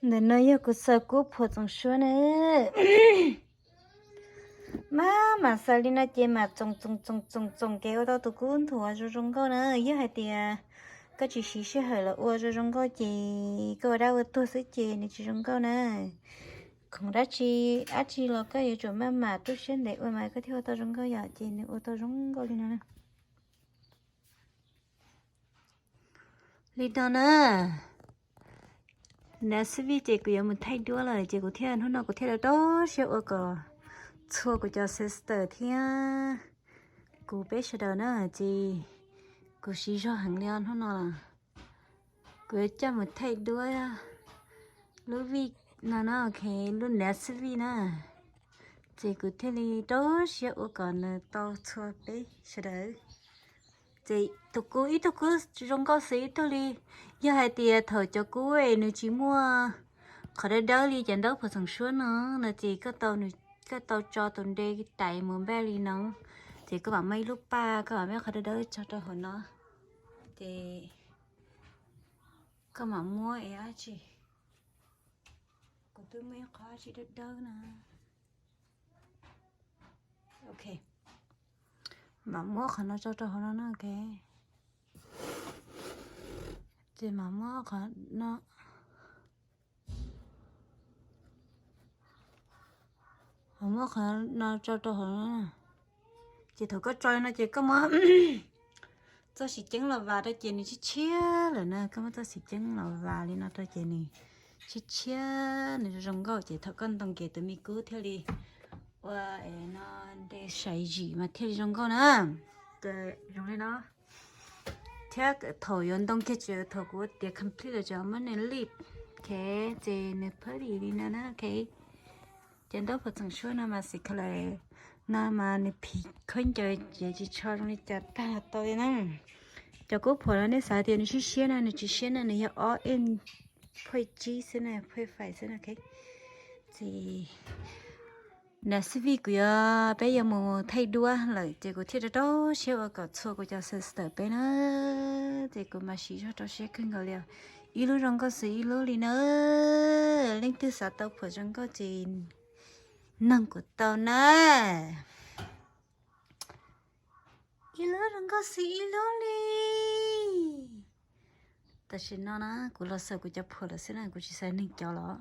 Ntawm no yog kuv xaws kub phuam txoom suab na. Mas, mas xaws li no ces mas txoom txoom txoom txoom txoom kev ua tau tus kub nthuav zoo zoo nkauj na. Yog hais tias koj tsis siv sij hawm los ua zoo zoo nkauj ces koj ua dab ua tuag xwb ces nws tsis zoo nkauj na. Khoom dab tsi, dab tsi los koj yuav tsum maj mam rub siab ntev ua mas koj thiaj ua tau zoo nkauj yom, ces nws ua tau zoo nkauj li no na. Li no na, nav xib vij ces kuv yuav mus thaij duab lawm ces kuv thiaj, hnub no kuv thiaj rau rau siab ua kom txhua kuv cov sister thiab kuv peb sawv daws na, ces kuv siv zog heev li os hnub no los. Kuv yuav coj mus thaij duab lub vij no na, ok, lub nav xib vij na. Ces kuv thiaj li rau siab ua kom nws tau txhua peb sawv daws. Ces tus kub, ib tug kub zoo nkauj xwb ib tug li. Yog hais tias thaum cov kub es nws tsis muaj qhov dawb dawb li cov ntaub phuam txoom suab no, no ces koj tau, koj tau tso tus nre tais mus npaj li no, ces koj mam muab ib lub paj, koj mam muab qhov dawb dawb tso rau hauv no, ces koj mam muab es dab tsi, kuv twb muaj ib qho dab tsi dawb dawb na. Ok, mam muab qhov no tso rau hauv no na, ok. Ces mam muab qhov no, mam muab qhov no tso rau hauv no. Ces thaum koj tso li no ces koj muab txoj siv ceeb los vas rau ces nws tshiab tshiab lawm na, koj muab txoj siv ceeb los vas li no rau ces nws tshiab tshiab, nws zoo nkauj ces thaum koj ntoo ces tus me kub thiaj li ua no, nte sai zim mas thiaj li zoo nkauj na. Ces zoo li no. Thiab thaum yuav ntoo kiag ces thaum kuv ua tiav complete lawm ces muab nws lip, ok, ces nws pretty li no na, ok. Ces ntaub phuam txoom suab no mas xim color no mas nws phim khaub ncaws ces tsis tsho zoo li cas tag tau li na. Cov kub phuam no nej xav tias nws siab siab na, nws tsis siab na, nws yog ob inch point tsib xwb na, point five xwb na, ok. Ces nav xib vij kuv yuav, peb yuav mus thaij duab lawm ces kuv thiaj rau rau siab ua kom txhua kuv cov sister peb na. Ces kuv mas siv zog rau siab kawg nkaus li os. Ib lub zoo nkauj xwb ib lub li na. Leej twg xav tau phuam zoo nkauj ces noog kuv tau na. Ib lub zoo nkauj xwb ib lub li. Tam sim no na kuv los xaws kuv cov phuam lawm xwb na, kuv tsis xaws neeg cov los.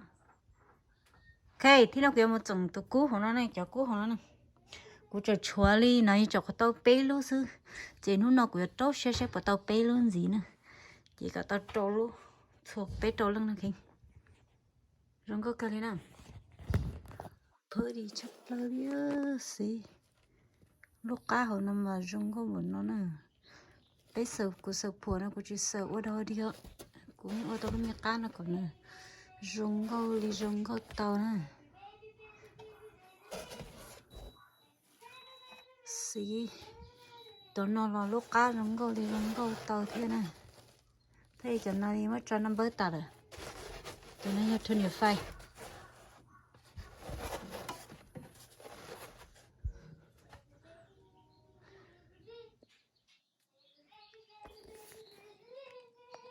Ok, thiab no kuv yuav mus txoom tus kub hauv no ne, cov kub hauv no ne. Kuv tseem tshuav li no yeej tseem tau peb lub xwb, ces hnub no kuv yuav rau siab saib puas tau peb lub ntxiv na. Ces kom tau rau lub, txhua peb rau leej no, ok. Zoo nkauj kawg li na. Pretty tshaj plaws li xwb. Lub qab hauv no mas zoo nkauj npaum no na. Peb xaws, kuv xaws phuam no kuv tsis xaws ua dog dig, kuv yeej ua tau lub me qab no kom nws zoo nkauj li zoo nkauj tau na. Xwb, cov no los lub qab zoo nkauj li zoo nkauj tau thiab na. Thiab cov no muab tso naj npawb tas lawm. Cov no yog twenty five.